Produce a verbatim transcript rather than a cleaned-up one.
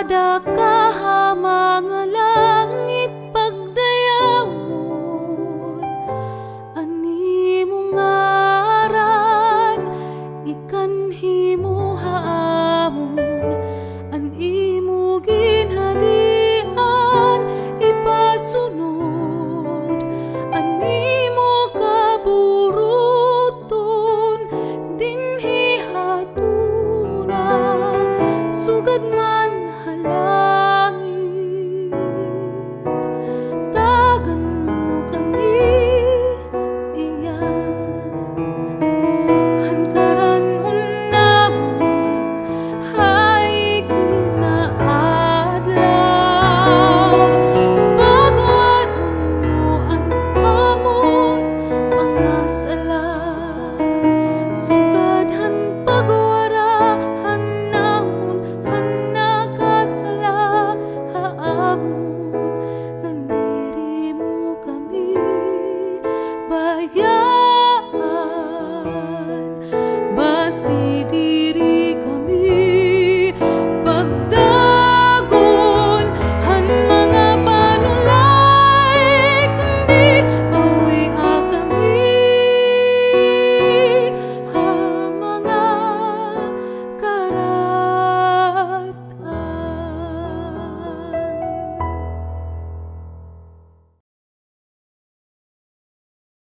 Daka ha mga langit pagdayawon, an imo ngaran ikanhi mo ha amon, an imo ginhadian ipasunod, an imo kaburuton dinhi ha tuna, sugad man